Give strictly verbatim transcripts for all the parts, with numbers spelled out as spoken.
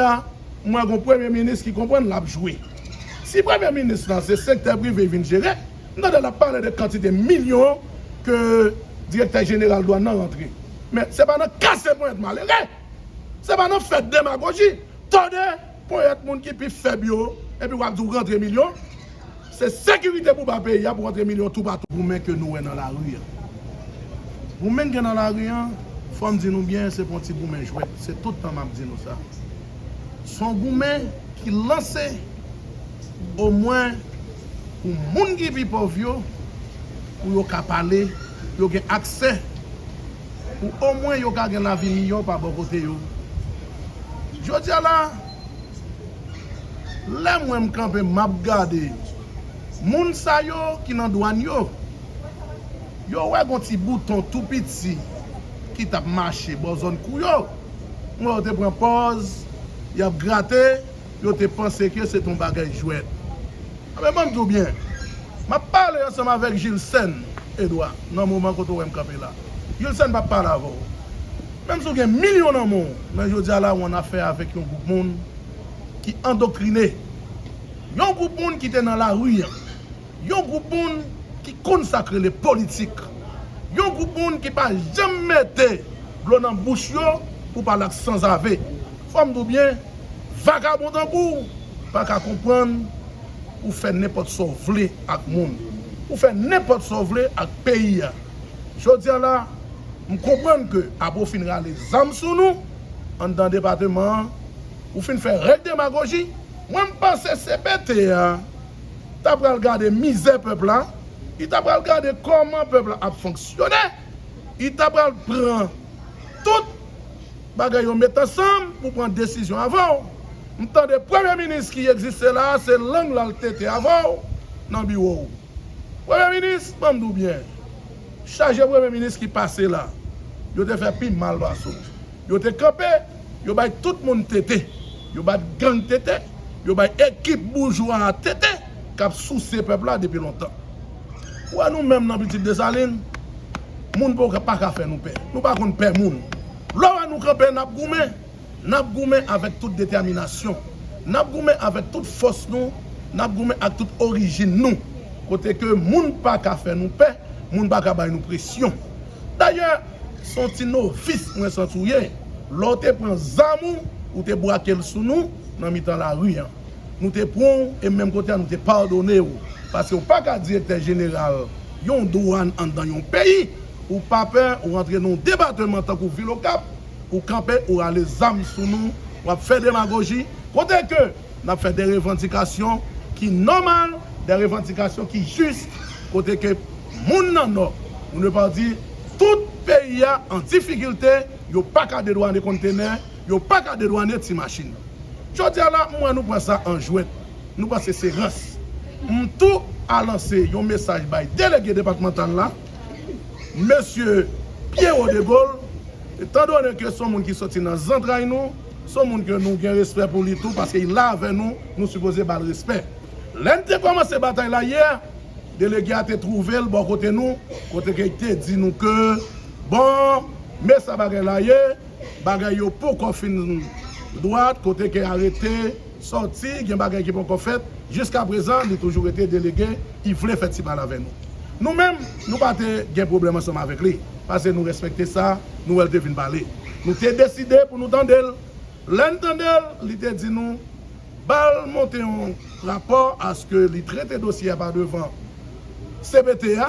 a, m wè gon premye minis ki konprann l ap jwe. Si premye minis lan se sektè prive vin jere, m tande l ap pale de kantite milyon ke direktè jeneral dwàn nan rantre. Men se pa nan kase ponyèt malere, se pa nan fè demagoji, tòde ponyèt moun ki pi fèb yo, epi w ap di w rantre milyon. Se sekirite pou ba peyi a, pou rantre milyon toupatou. Goumen ke nou wè nan lari a. Goumen k gen nan lari a, fò m di nou byen, se pa yon ti goumen jwèt. Se tout tan m ap di nou sa. Se yon goumen ki lanse omwen pou moun ki pi pòv yo, pou yo ka pale, yo gen aksè, pou omwen yo ka gen lavi miyò pa bò kote yo. Jodi a la, lè mwen m kanpe m ap gade moun sa yo ki nan dwàn yo, yo wè gon ti bouton tou piti ki t ap mache bò zòn kou yo. M wè yo te pran pòz, y ap grate, yo te panse ke se t on bagay jwèt. Anben, ban m di w byen, m ap pale ansanm avèk Jilsèn Edwa nan moman kote w wè m kanpe la. Jilsèn p ap pale avè w. Menm si w gen milyon nan men w, men jodi a la, w annafè avèk yon gwoup moun ki andoktrine. Yon gwoup moun ki te nan lari a. Yon gwoup moun ki konn sa k rele politik. Yon gwoup moun ki pa janm mete dlo nan bouch yo pou pale ak sanzave. Fò m di w byen, vagabon tankou w pa ka konprann ou fè nenpòt sa w vle ak moun. Ou fè nenpòt sa w vle ak peyi a. Jodi a la, m konprann ke apre w fin rale zam sou nou, anndan depatman an, ou fin fè règ demagoji, mwen m panse C P T a ta pral gade mizè pèp la, li ta pral gade kòman pèp la ap fonksyone, li ta pral pran tout bagay yo met ansanm pou pran desizyon avè w. M tande premye minis ki egziste la a, se lang l al tete avè w nan biwo w. Premye minis, ban m di w byen, chaje premye minis ki pase la, yo te fè pi mal pase w. Yo te kanpe, yo bay tout moun tete. Yo bay gang tete, yo bay ekip boujwa a tete k ap souse pèp la depi lontan. Ou wè nou menm nan Pitit Desalin, moun poko pa ka fè nou pè. Nou pa konn pè moun. Lè w wè nou kanpe, n ap goumen. N ap goumen avèk tout detèminasyon. N ap goumen avèk tout fòs nou. N ap goumen ak tout orijin nou. Kote ke moun pa ka fè nou pè, moun pa ka bay nou presyon. Dayè, se yon ti novis mwen santi w ye. Lè w te pran zam ou, ou te brake l sou nou nan mitan lari a. Nou te pran w e menm kote a nou te padone w. Paske w pa ka direktè jeneral yon dwàn anndan yon peyi, ou pa pè, ou rantre nan yon depatman tankou vil Okap, ou kanpe, ou rale zam sou nou, w ap fè demagoji, kote ke n ap fè de revandikasyon ki nòmal, de revandikasyon ki jis, kote ke moun nan Nò, pou ne pa di tout peyi a an difikilte, yo pa ka dedwane kontenè, yo pa ka dedwane ti machin. Jodi a la, m wè nou pran sa an jwèt. Nou panse se rans. M tou a lanse yon mesaj bay delege depatmantal la, mesye Pierrot Degaule, etandone ke se yon moun ki soti nan zantray nou, se yon moun ke nou gen respè pou li tou, paske li la avè nou, nou sipoze ba l respè. Lè n te kòmanse batay la yè, delege a te twouve l bò kote nou, kote ke li te di nou ke, bon, men sa bagay la ye, bagay yo poko fin dwat, kote ke arete, sòti, gen bagay ki poko fèt. Jiskaprezan, li toujou rete delege, li vle fè ti pale avè nou. Nou menm, nou pa te gen pwoblèm ansanm avèk li, paske nou respekte sa, nou wè l te vin pale. Nou te deside pou nou tande l. Lè n tande l, li te di nou, ba l monte yon rapò aske li trete dosye a pa devan C P T a.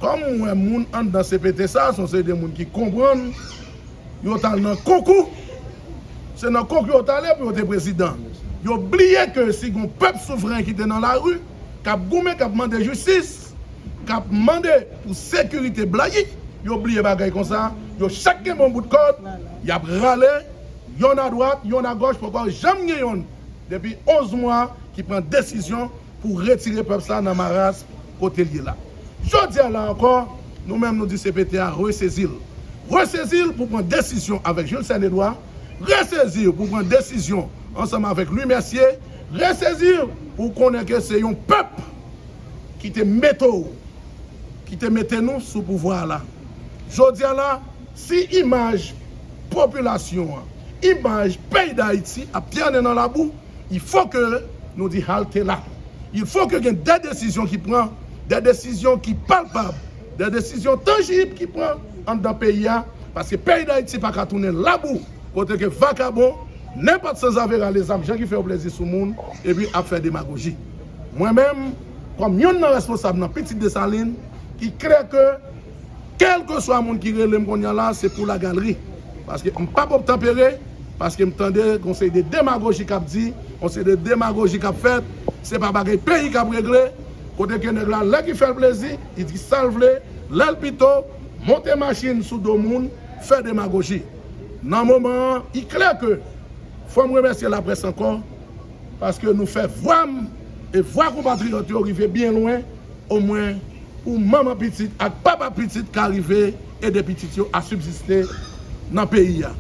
Kòm m wè moun anndan C P T sa, se yon seri de moun ki konprann, yo t al nan konkou. Se nan konkou yo t ale pou yo te prezidan. Yo bliye ke si gon pèp souvren ki te nan lari, k ap goumen, k ap mande jistis, k ap mande pou sekirite blayi, yo bliye bagay konsa. Yo chak gen bon bout kòd, y ap rale, yonn adwat, yonn agòch, poko janm gen yonn depi onz mwa ki pran desizyon pou retire pèp sa nan marasm kote l ye la. Jodi a la ankò, nou menm nou di C P T a resezi l. Resezi l pou pran desizyon avèk Jilsèn Edwa, resezi l pou pran desizyon ansanm avèk Louis Mercier, resezi l pou konnen ke se yon pèp ki te mete w, ki te mete nou sou pouvwa a la. Jodi a la, si imaj popilasyon an, imaj peyi Dayiti ap trennen nan labou, il faut que nou di halte la. Il faut que gen de desizyon ki pran, de desizyon ki palpab, de desizyon tanjib ki pran anndan peyi a, paske peyi Dayiti pa ka tounen labou, kote ke vakabon, nenpòt sanzave rale zam, jan ki fè yo plezi sou moun, epi ap fè demagoji. Mwen menm, kòm youn nan responsab nan Pitit Desalin, ki klè ke kèlkeswa moun ki rele m kounye a la, se pou lagalri. Paske m p ap obtanpere, paske m tande yon seri de demagoji k ap di, yon seri de demagoji k ap fèt, se pa bagay peyi k ap regle, kote ke nèg la, lè ki fè l plezi, li di sa l vle, lè l pito, monte machin sou do moun, fè demagoji. Nan moman an, li klè ke fò m remèsye laprès ankò, paske nou fè vwa m e vwa konpatriyòt yo rive byen lwen, omwen pou manman pitit ak papa pitit ka rive ede pitit yo a sibsiste nan peyi a.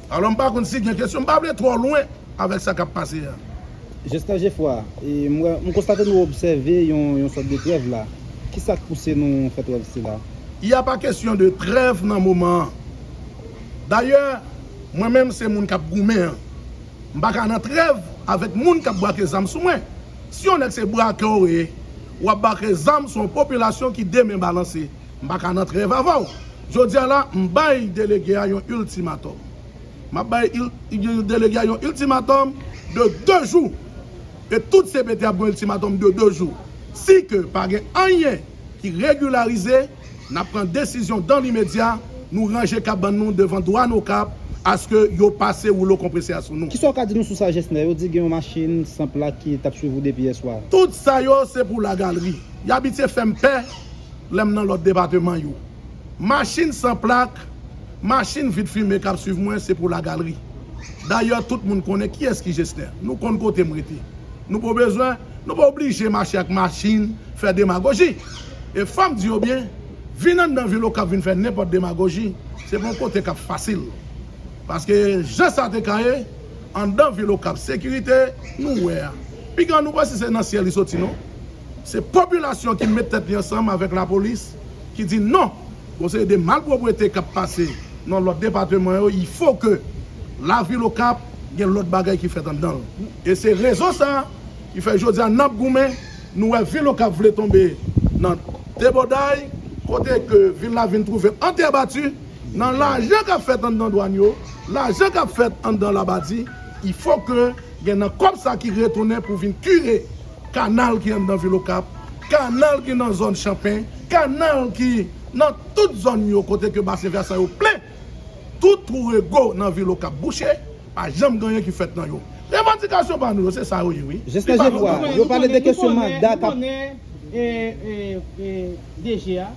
Alò, m pa konn si gen kesyon, m pa vle twò lwen avèk sa k ap pase a. Jèstè Jefwa, e, m wè, m konstate nou obsève yon, yon sòt de trèv la. Kisa k pouse nou fè trèv sila? Il y a pas question de trêve nan moman an. Dayè, mwen menm se moun k ap goumen an. M pa ka nan trèv avèk moun k ap brake zam sou mwen. Si yon nèg se brakè w ye, w ap brake zam sou yon popilasyon ki de men balanse, m pa ka nan trèv avè w. Jodi a la, m bay delege a yon iltimatòm. M ap bay il, il, delege a yon iltimatòm de de jou. E tout C P T ap gen yon iltimatòm de de jou. Si ke pa gen anyen ki regilarize, n ap pran desizyon dan limedya, nou ranje kabann nou devan dwàn Okap, aske yo pase woulo konpresè a sou nou. Kisa w ka di nou sou sa, Jesner? Yo di gen yon machin san plak ki t ap swiv ou depi yèswa. Tout sa yo, se pou lagalri. Y abitye fè m pè lè m nan lòt depatman yo. Machin san plak, machin vit fimen k ap swiv mwen, se pou lagalri. Dayè, tout moun konnen kiyès ki Jesner. Nou konn kote m rete. Nou pa bezwen, nou pa oblije mache ak machin, fè demagoji. E fò m di yo byen, vin anndan vil Okap vin fè nenpòt demagoji, se pa yon kote k ap fasil. Paske jan sa te ka ye, anndan vil Okap, sekirite, nou wè a. Piga nou pa si se nan syèl li soti, non. Se popilasyon ki met tèt li ansanm avèk lapolis, ki di non. Gon seri de malpwòpte k ap pase nan lòt depatman yo, il faut que lavil Okap gen lòt bagay ki fèt anndan l. E se rezon sa a ki fè jodi a n ap goumen, nou wè vil Okap vle tonbe nan debòday, kote ke vil la vin twouve l an tè bati, nan lajan k ap fèt anndan dwàn yo, lajan k ap fèt anndan Labadi, il faut que gen nan kòb sa ki retounen pou vin kire kanal ki anndan vil Okap, kanal ki nan zòn Chanpen, kanal ki nan tout zòn yo kote ke basen vèsan yo plen, tout twou rego nan vil Okap bouche, pa janm gen anyen ki fèt nan yo. Revandikasyon pa nou yo, se sa yo ye, wi. Jesner Jefwa, yo pale de kesyon manda k ap. E, e, e, D G a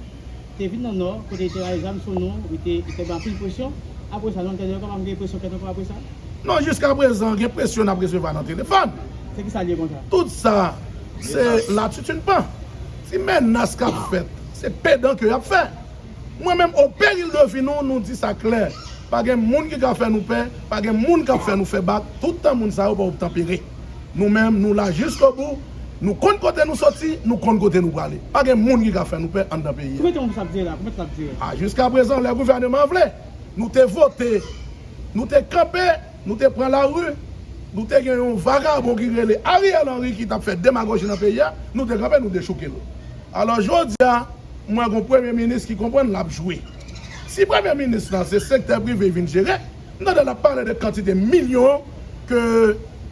te vin nan Nò, kote li te rayi zam sou nou, li te, li te bay anpil presyon. Apre sa, nou te kapab gen presyon kèt ankò apre sa? Non, jiska prezan, gen presyon n ap resevwa nan telefòn. Se ki sa l ye konsa? Tout sa, se latitinpan. Ti menas k ap fèt, se pedan ke y ap fè. Mwen menm, o peril de vi nou, nou di sa klè. Pa gen moun ki ka fè nou pè, pa gen moun k ap fè nou fè bak, tout tan moun sa yo pa obtanpere. Nou menm, nou la jiskobou, nou konn kote nou soti, nou konn kote nou prale. Pa gen moun ki ka fè nou pè anndan peyi a. Konbyen tan sa ap dire la? Konbyen tan sa ap dire? A, jiska prezan, lè gouvèneman an vle, nou te vote, nou te kanpe, nou te pran lari, nou te gen yon vagabon ki rele Ariel Henry ki t ap fè demagoji nan peyi a, nou te kanpe, nou dechouke l. Alò, jodi a, mwen gon premye minis ki konprann l ap jwe. Si premye minis lan se sektè prive vin jere, m tande l ap pale de kantite milyon ke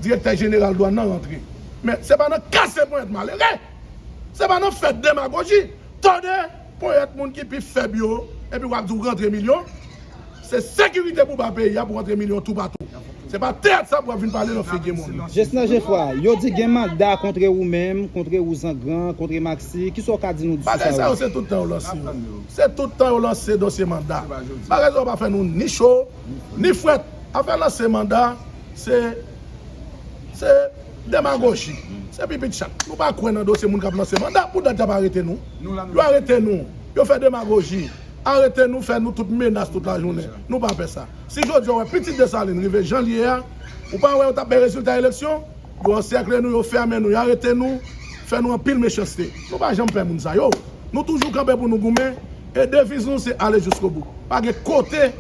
direktè jeneral dwàn nan rantre. Men se pa nan kase ponyèt malere, se pa nan fè demagoji. Tande ponyèt moun ki pi fèb yo, epi w ap di w rantre milyon. Se sekirite pou ba peyi a pou rantre milyon toupatou. Se pa teyat sa pou w ap vin pale nan figi moun. Jesner Jefwa, yo di gen manda kontre ou menm, kontre ou Zangran, kontre Maxi. Kisa w ka di nou sou sa yo? Bagay sa yo, se tout tan yo lanse yo. Se tout tan yo lanse dosye manda. Bagay sa yo pa fè nou ni cho, ni frèt. Afè lanse manda, se, se demagoji. Se pipit chat. Nou pa kwè nan dosye moun k ap lanse manda. Pou dat y ap arete nou. Yo arete nou. Yo fè demagoji. Arete nou, fè nou tout menas tout lajounen. Nou pa pè sa. Si jodi a w wè Pitit Desalin rive jan l ye a, ou pa wè yo t ap bay rezilta eleksyon? Yo ansèkle nou, yo fèmen nou, yo arete nou, fè nou anpil mechanste. Nou pa janm pè moun sa yo. Nou toujou kanpe pou nou goumen, e deviz nou se ale jiskobou. Pa gen kote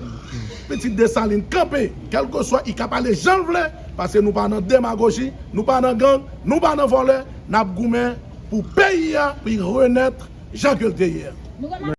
pitit Desalin kanpe, kèlkeswa i ka pale jan l vle, paske nou pa nan demagoji, nou pa nan gang, nou pa nan vòlè, n ap goumen pou peyi a, pou l renèt jan ke l te ye a.